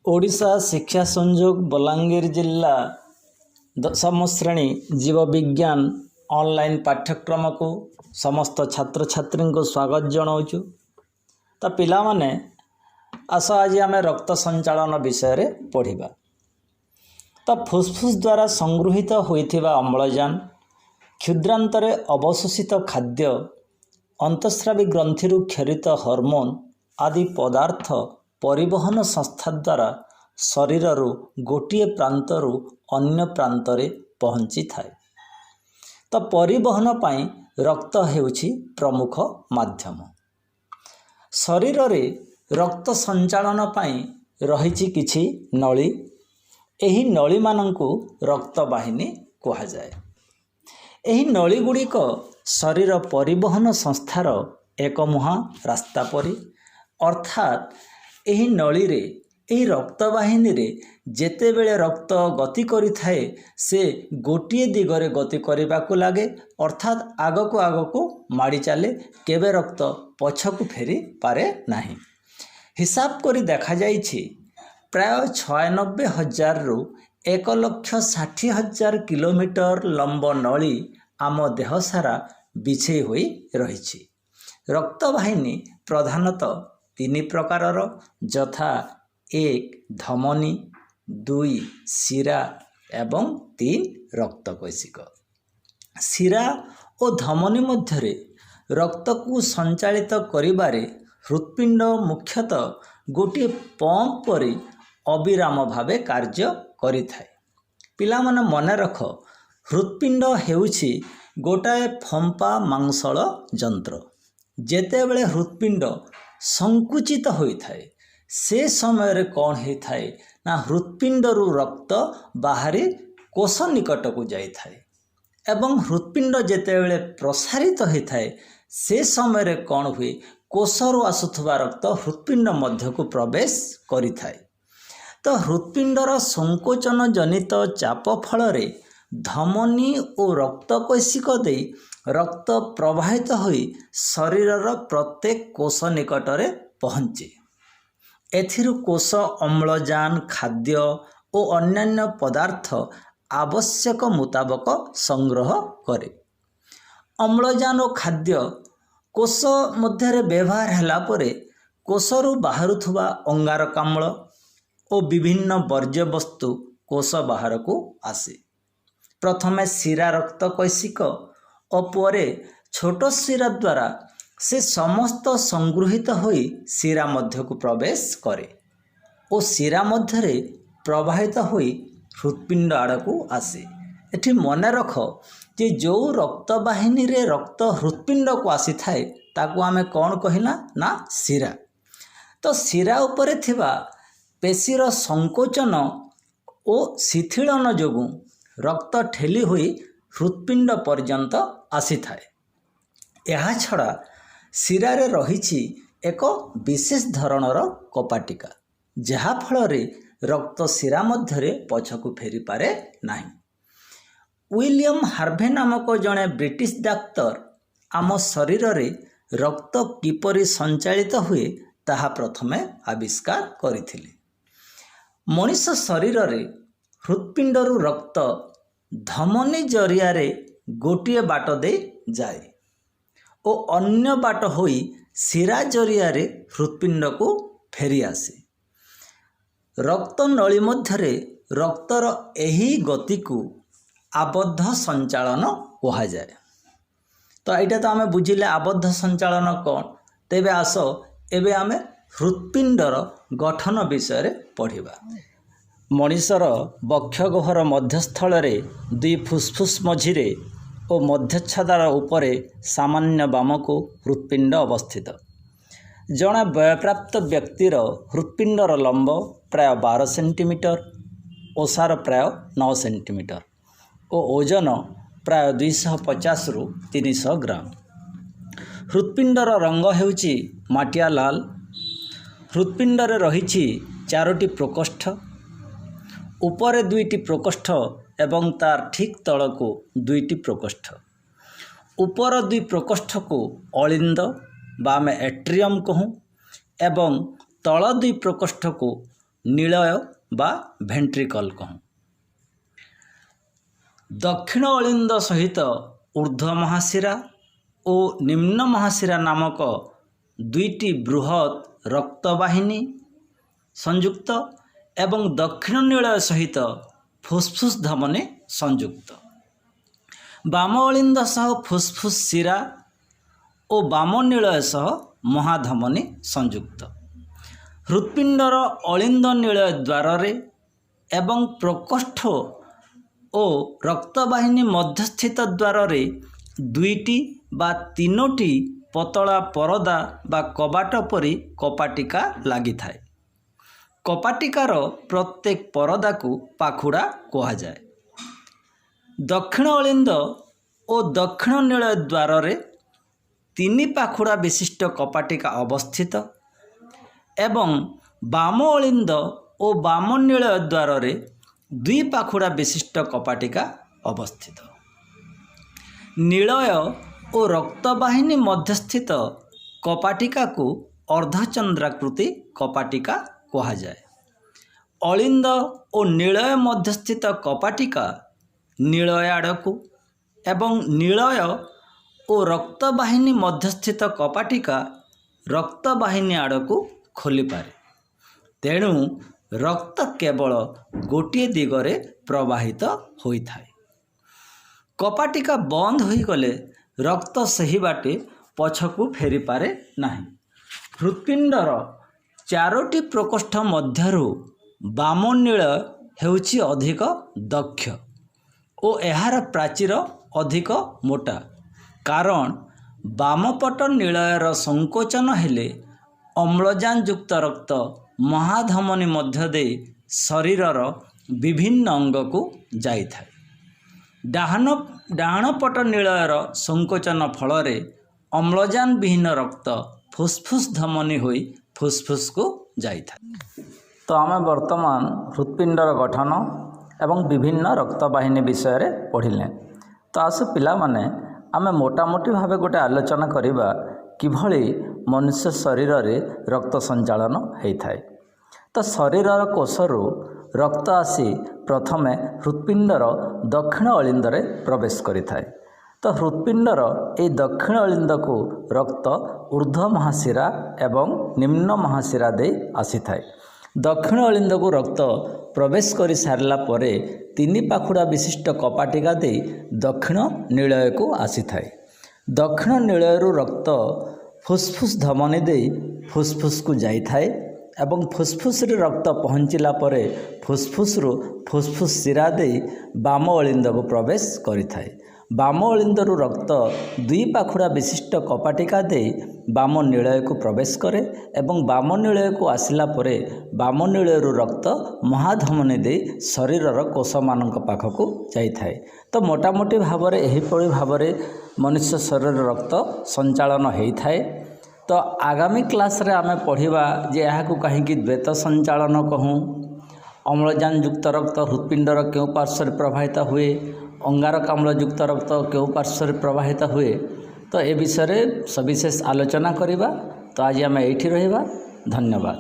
ଓଡ଼ିଶା ଶିକ୍ଷା ସଂଯୋଗ ବଲାଙ୍ଗୀର ଜିଲ୍ଲା ଦଶମ ଶ୍ରେଣୀ ଜୀବବିଜ୍ଞାନ ଅନଲାଇନ୍ ପାଠ୍ୟକ୍ରମକୁ ସମସ୍ତ ଛାତ୍ରଛାତ୍ରୀଙ୍କୁ ସ୍ୱାଗତ ଜଣାଉଛୁ। ତ ପିଲାମାନେ, ଆସ ଆଜି ଆମେ ରକ୍ତ ସଞ୍ଚାଳନ ବିଷୟରେ ପଢ଼ିବା। ତ ଫୁସ୍ଫୁସ୍ ଦ୍ୱାରା ସଂଗୃହୀତ ହୋଇଥିବା ଅମ୍ଳଜାନ, କ୍ଷୁଦ୍ରାନ୍ତରେ ଅବଶୋଷିତ ଖାଦ୍ୟ, ଅନ୍ତଃସ୍ରାବୀ ଗ୍ରନ୍ଥିରୁ କ୍ଷରିତ ହରମୋନ୍ ଆଦି ପଦାର୍ଥ ପରିବହନ ସଂସ୍ଥା ଦ୍ୱାରା ଶରୀରରୁ ଗୋଟିଏ ପ୍ରାନ୍ତରୁ ଅନ୍ୟ ପ୍ରାନ୍ତରେ ପହଞ୍ଚିଥାଏ। ତ ପରିବହନ ପାଇଁ ରକ୍ତ ହେଉଛି ପ୍ରମୁଖ ମାଧ୍ୟମ। ଶରୀରରେ ରକ୍ତ ସଞ୍ଚାଳନ ପାଇଁ ରହିଛି କିଛି ନଳୀ। ଏହି ନଳୀମାନଙ୍କୁ ରକ୍ତବାହିନୀ କୁହାଯାଏ। ଏହି ନଳୀଗୁଡ଼ିକ ଶରୀର ପରିବହନ ସଂସ୍ଥାର ଏକମୁହାଁ ରାସ୍ତା ପରି। ଅର୍ଥାତ୍ ଏହି ନଳୀରେ, ଏହି ରକ୍ତବାହିନୀରେ ଯେତେବେଳେ ରକ୍ତ ଗତି କରିଥାଏ, ସେ ଗୋଟିଏ ଦିଗରେ ଗତି କରିବାକୁ ଲାଗେ, ଅର୍ଥାତ୍ ଆଗକୁ ଆଗକୁ ମାଡ଼ି ଚାଲେ, କେବେ ରକ୍ତ ପଛକୁ ଫେରିପାରେ ନାହିଁ। ହିସାବ କରି ଦେଖାଯାଇଛି, ପ୍ରାୟ 96 ହଜାରରୁ 1,60,000 କିଲୋମିଟର ଲମ୍ବ ନଳୀ ଆମ ଦେହ ସାରା ବିଛେଇ ହୋଇ ରହିଛି। ରକ୍ତବାହିନୀ ପ୍ରଧାନତଃ ତିନି ପ୍ରକାରର, ଯଥା 1 ଧମନୀ, 2 ଶିରା ଏବଂ 3 ରକ୍ତକୈଶିକ। ଶିରା ଓ ଧମନୀ ମଧ୍ୟରେ ରକ୍ତକୁ ସଞ୍ଚାଳିତ କରିବାରେ ହୃତ୍ପିଣ୍ଡ ମୁଖ୍ୟତଃ ଗୋଟିଏ ପମ୍ପ ପରି ଅବିରାମ ଭାବେ କାର୍ଯ୍ୟ କରିଥାଏ। ପିଲାମାନେ, ମନେ ରଖ, ହୃତ୍ପିଣ୍ଡ ହେଉଛି ଗୋଟାଏ ଫମ୍ପା ମାଂସଳ ଯନ୍ତ୍ର। ଯେତେବେଳେ ହୃତ୍ପିଣ୍ଡ ସଙ୍କୁଚିତ ହୋଇଥାଏ, ସେ ସମୟରେ କ'ଣ ହେଇଥାଏ ନା ହୃତ୍ପିଣ୍ଡରୁ ରକ୍ତ ବାହାରି କୋଷ ନିକଟକୁ ଯାଇଥାଏ ଏବଂ ହୃତ୍ପିଣ୍ଡ ଯେତେବେଳେ ପ୍ରସାରିତ ହୋଇଥାଏ, ସେ ସମୟରେ କ'ଣ ହୁଏ? କୋଷରୁ ଆସୁଥିବା ରକ୍ତ ହୃତ୍ପିଣ୍ଡ ମଧ୍ୟକୁ ପ୍ରବେଶ କରିଥାଏ। ତ ହୃତ୍ପିଣ୍ଡର ସଙ୍କୋଚନ ଜନିତ ଚାପ ଫଳରେ ଧମନୀ ଓ ରକ୍ତକୈଶିକ ଦେଇ ରକ୍ତ ପ୍ରବାହିତ ହୋଇ ଶରୀରର ପ୍ରତ୍ୟେକ କୋଷ ନିକଟରେ ପହଞ୍ଚେ। ଏଥିରୁ କୋଷ ଅମ୍ଳଜାନ, ଖାଦ୍ୟ ଓ ଅନ୍ୟାନ୍ୟ ପଦାର୍ଥ ଆବଶ୍ୟକ ମୁତାବକ ସଂଗ୍ରହ କରେ। ଅମ୍ଳଜାନ ଓ ଖାଦ୍ୟ କୋଷ ମଧ୍ୟରେ ବ୍ୟବହାର ହେଲା ପରେ କୋଷରୁ ବାହାରୁଥିବା ଅଙ୍ଗାରକାମ୍ଳ ଓ ବିଭିନ୍ନ ବର୍ଜ୍ୟବସ୍ତୁ କୋଷ ବାହାରକୁ ଆସେ। ପ୍ରଥମେ ଶିରା ରକ୍ତ କୈଶିକ ଓ ପରେ ଛୋଟ ଶିରା ଦ୍ୱାରା ସେ ସମସ୍ତ ସଂଗୃହୀତ ହୋଇ ଶିରା ମଧ୍ୟକୁ ପ୍ରବେଶ କରେ ଓ ଶିରା ମଧ୍ୟରେ ପ୍ରବାହିତ ହୋଇ ହୃତ୍ପିଣ୍ଡ ଆଡ଼କୁ ଆସେ। ଏଠି ମନେ ରଖ ଯେ ଯେଉଁ ରକ୍ତବାହିନୀରେ ରକ୍ତ ହୃତ୍ପିଣ୍ଡକୁ ଆସିଥାଏ, ତାକୁ ଆମେ କ'ଣ କହିଲା ନା ଶିରା। ତ ଶିରା ଉପରେ ଥିବା ପେଶୀର ସଙ୍କୋଚନ ଓ ଶିଥିଳନ ଯୋଗୁଁ ରକ୍ତ ଠେଲି ହୋଇ ହୃତ୍ପିଣ୍ଡ ପର୍ଯ୍ୟନ୍ତ ଆସିଥାଏ। ଏହାଛଡ଼ା ଶିରାରେ ରହିଛି ଏକ ବିଶେଷ ଧରଣର କପାଟିକା, ଯାହାଫଳରେ ରକ୍ତ ଶିରା ମଧ୍ୟରେ ପଛକୁ ଫେରିପାରେ ନାହିଁ। ୱିଲିୟମ ହାର୍ଭେ ନାମକ ଜଣେ ବ୍ରିଟିଶ ଡାକ୍ତର ଆମ ଶରୀରରେ ରକ୍ତ କିପରି ସଞ୍ଚାଳିତ ହୁଏ, ତାହା ପ୍ରଥମେ ଆବିଷ୍କାର କରିଥିଲେ। ମଣିଷ ଶରୀରରେ ହୃତ୍ପିଣ୍ଡରୁ ରକ୍ତ ଧମନୀ ଜରିଆରେ ଗୋଟିଏ ବାଟ ଦେଇ ଯାଏ ଓ ଅନ୍ୟ ବାଟ ହୋଇ ଶିରା ଜରିଆରେ ହୃତ୍ପିଣ୍ଡକୁ ଫେରିଆସେ। ରକ୍ତନଳୀ ମଧ୍ୟରେ ରକ୍ତର ଏହି ଗତିକୁ ଆବଦ୍ଧ ସଞ୍ଚାଳନ କୁହାଯାଏ। ତ ଏଇଟା ତ ଆମେ ବୁଝିଲେ ଆବଦ୍ଧ ସଞ୍ଚାଳନ କ'ଣ। ତେବେ ଆସ, ଏବେ ଆମେ ହୃତ୍ପିଣ୍ଡର ଗଠନ ବିଷୟରେ ପଢ଼ିବା। ମଣିଷର ବକ୍ଷଗହ୍ୱର ମଧ୍ୟସ୍ଥଳରେ ଦୁଇ ଫୁସ୍ଫୁସ୍ ମଝିରେ ଓ ମଧ୍ୟଚ୍ଛଦାର ଉପରେ ସାମାନ୍ୟ ବାମକୁ ହୃତ୍ପିଣ୍ଡ ଅବସ୍ଥିତ। ଜଣେ ବୟପ୍ରାପ୍ତ ବ୍ୟକ୍ତିର ହୃତ୍ପିଣ୍ଡର ଲମ୍ବ ପ୍ରାୟ 12 ସେଣ୍ଟିମିଟର, ଓସାର ପ୍ରାୟ 9 ସେଣ୍ଟିମିଟର ଓ ଓଜନ ପ୍ରାୟ 250ରୁ 300 ଗ୍ରାମ। ହୃତ୍ପିଣ୍ଡର ରଙ୍ଗ ହେଉଛି ମାଟିଆ ଲାଲ। ହୃତ୍ପିଣ୍ଡରେ ରହିଛି ଚାରୋଟି ପ୍ରକୋଷ୍ଠ। ଉପରେ ଦୁଇଟି ପ୍ରକୋଷ୍ଠ ଏବଂ ତାର ଠିକ୍ ତଳକୁ ଦୁଇଟି ପ୍ରକୋଷ୍ଠ। ଉପର ଦୁଇ ପ୍ରକୋଷ୍ଠକୁ ଅଳିନ୍ଦ ବା ଆମେ ଏଟ୍ରିୟମ୍ କହୁ ଏବଂ ତଳ ଦୁଇ ପ୍ରକୋଷ୍ଠକୁ ନିଳୟ ବା ଭେଣ୍ଟ୍ରିକଲ୍ କହୁ। ଦକ୍ଷିଣ ଅଳିନ୍ଦ ସହିତ ଉର୍ଦ୍ଧ୍ୱ ମହାଶିରା ଓ ନିମ୍ନ ମହାଶିରା ନାମକ ଦୁଇଟି ବୃହତ୍ ରକ୍ତବାହିନୀ ସଂଯୁକ୍ତ ଏବଂ ଦକ୍ଷିଣ ନିଳୟ ସହିତ ଫୁସ୍ଫୁସ୍ ଧମନୀ ସଂଯୁକ୍ତ। ବାମ ଅଳିନ୍ଦ ସହ ଫୁସ୍ଫୁସ୍ ଶିରା ଓ ବାମ ନିଳୟ ସହ ମହାଧମନୀ ସଂଯୁକ୍ତ। ହୃତ୍ପିଣ୍ଡର ଅଳିନ୍ଦ ନିଳୟ ଦ୍ୱାରରେ ଏବଂ ପ୍ରକୋଷ୍ଠ ଓ ରକ୍ତବାହିନୀ ମଧ୍ୟସ୍ଥିତ ଦ୍ୱାରରେ ଦୁଇଟି ବା ତିନୋଟି ପତଳା ପରଦା ବା କବାଟ ପରି କପାଟିକା ଲାଗିଥାଏ। କପାଟିକାର ପ୍ରତ୍ୟେକ ପରଦାକୁ ପାଖୁଡ଼ା କୁହାଯାଏ। ଦକ୍ଷିଣ ଅଳିନ୍ଦ ଓ ଦକ୍ଷିଣ ନିଳୟ ଦ୍ୱାରରେ ତିନି ପାଖୁଡ଼ା ବିଶିଷ୍ଟ କପାଟିକା ଅବସ୍ଥିତ ଏବଂ ବାମ ଅଳିନ୍ଦ ଓ ବାମ ନିଳୟ ଦ୍ୱାରରେ ଦୁଇ ପାଖୁଡ଼ା ବିଶିଷ୍ଟ କପାଟିକା ଅବସ୍ଥିତ। ନିଳୟ ଓ ରକ୍ତବାହିନୀ ମଧ୍ୟସ୍ଥିତ କପାଟିକାକୁ ଅର୍ଦ୍ଧଚନ୍ଦ୍ରାକୃତି କପାଟିକା କୁହାଯାଏ। ଅଳିନ୍ଦ ଓ ନିଳୟ ମଧ୍ୟସ୍ଥିତ କପାଟିକା ନିଳୟ ଆଡ଼କୁ ଏବଂ ନିଳୟ ଓ ରକ୍ତବାହିନୀ ମଧ୍ୟସ୍ଥିତ କପାଟିକା ରକ୍ତବାହିନୀ ଆଡ଼କୁ ଖୋଲିପାରେ। ତେଣୁ ରକ୍ତ କେବଳ ଗୋଟିଏ ଦିଗରେ ପ୍ରବାହିତ ହୋଇଥାଏ। କପାଟିକା ବନ୍ଦ ହୋଇଗଲେ ରକ୍ତ ସେହି ବାଟେ ପଛକୁ ଫେରିପାରେ ନାହିଁ। ହୃତ୍ପିଣ୍ଡର ଚାରୋଟି ପ୍ରକୋଷ୍ଠ ମଧ୍ୟରୁ ବାମ ନିଳୟ ହେଉଛି ଅଧିକ ଦକ୍ଷ ଓ ଏହାର ପ୍ରାଚୀର ଅଧିକ ମୋଟା, କାରଣ ବାମପଟ ନିଳୟର ସଂକୋଚନ ହେଲେ ଅମ୍ଳଜାନଯୁକ୍ତ ରକ୍ତ ମହାଧମନୀ ମଧ୍ୟ ଦେଇ ଶରୀରର ବିଭିନ୍ନ ଅଙ୍ଗକୁ ଯାଇଥାଏ। ଡାହାଣ ପଟ ନିଳୟର ସଂକୋଚନ ଫଳରେ ଅମ୍ଳଜାନ ବିହୀନ ରକ୍ତ ଫୁସ୍ଫୁସ୍ ଧମନୀ ହୋଇ ଫୁସ୍ଫୁସ୍କୁ ଯାଇଥାଏ। ତ ଆମେ ବର୍ତ୍ତମାନ ହୃତ୍ପିଣ୍ଡର ଗଠନ ଏବଂ ବିଭିନ୍ନ ରକ୍ତବାହିନୀ ବିଷୟରେ ପଢ଼ିଲେ। ତ ଆସୁ ପିଲାମାନେ, ଆମେ ମୋଟାମୋଟି ଭାବେ ଗୋଟେ ଆଲୋଚନା କରିବା କିଭଳି ମନୁଷ୍ୟ ଶରୀରରେ ରକ୍ତ ସଞ୍ଚାଳନ ହେଇଥାଏ। ତ ଶରୀରର କୋଷରୁ ରକ୍ତ ଆସି ପ୍ରଥମେ ହୃତ୍ପିଣ୍ଡର ଦକ୍ଷିଣ ଅଳିନ୍ଦରେ ପ୍ରବେଶ କରିଥାଏ। ତ ହୃତ୍ପିଣ୍ଡର ଏହି ଦକ୍ଷିଣ ଅଳିନ୍ଦକୁ ରକ୍ତ ଉର୍ଦ୍ଧ୍ୱ ମହାଶିରା ଏବଂ ନିମ୍ନ ମହାଶିରା ଦେଇ ଆସିଥାଏ। ଦକ୍ଷିଣ ଅଳିନ୍ଦକୁ ରକ୍ତ ପ୍ରବେଶ କରିସାରିଲା ପରେ ତିନି ପାଖୁଡ଼ା ବିଶିଷ୍ଟ କପାଟିକା ଦେଇ ଦକ୍ଷିଣ ନିଳୟକୁ ଆସିଥାଏ। ଦକ୍ଷିଣ ନିଳୟରୁ ରକ୍ତ ଫୁସ୍ଫୁସ୍ ଧମନୀ ଦେଇ ଫୁସ୍ଫୁସ୍କୁ ଯାଇଥାଏ ଏବଂ ଫୁସ୍ଫୁସ୍ରେ ରକ୍ତ ପହଞ୍ଚିଲା ପରେ ଫୁସ୍ଫୁସ୍ରୁ ଫୁସ୍ଫୁସ୍ ଶିରା ଦେଇ ବାମ ଅଳିନ୍ଦକୁ ପ୍ରବେଶ କରିଥାଏ। ବାମ ଅଳିନ୍ଦରୁ ରକ୍ତ ଦୁଇ ପାଖୁଡ଼ା ବିଶିଷ୍ଟ କପାଟିକା ଦେଇ ବାମ ନିଳୟକୁ ପ୍ରବେଶ କରେ ଏବଂ ବାମ ନିଳୟକୁ ଆସିଲା ପରେ ବାମ ନିଳୟରୁ ରକ୍ତ ମହାଧମନୀ ଦେଇ ଶରୀରର କୋଷମାନଙ୍କ ପାଖକୁ ଯାଇଥାଏ। ତ ମୋଟାମୋଟି ଭାବରେ ଏହିପରି ଭାବରେ ମନୁଷ୍ୟ ଶରୀରର ରକ୍ତ ସଞ୍ଚାଳନ ହେଇଥାଏ। ତ ଆଗାମୀ କ୍ଲାସ୍ରେ ଆମେ ପଢ଼ିବା ଯେ ଏହାକୁ କାହିଁକି ଦ୍ୱୈତ ସଞ୍ଚାଳନ କହୁଁ, ଅମ୍ଳଜାନଯୁକ୍ତ ରକ୍ତ ହୃତ୍ପିଣ୍ଡର କେଉଁ ପାର୍ଶ୍ୱରେ ପ୍ରବାହିତ ହୁଏ, ଅଙ୍ଗାରକାମ୍ଳଯୁକ୍ତ ରକ୍ତ କେଉଁ ପାର୍ଶ୍ୱରେ ପ୍ରବାହିତ ହୁଏ। ତ ଏ ବିଷୟରେ ସବିଶେଷ ଆଲୋଚନା କରିବା। ତ ଆଜି ଆମେ ଏଇଠି ରହିବା। ଧନ୍ୟବାଦ।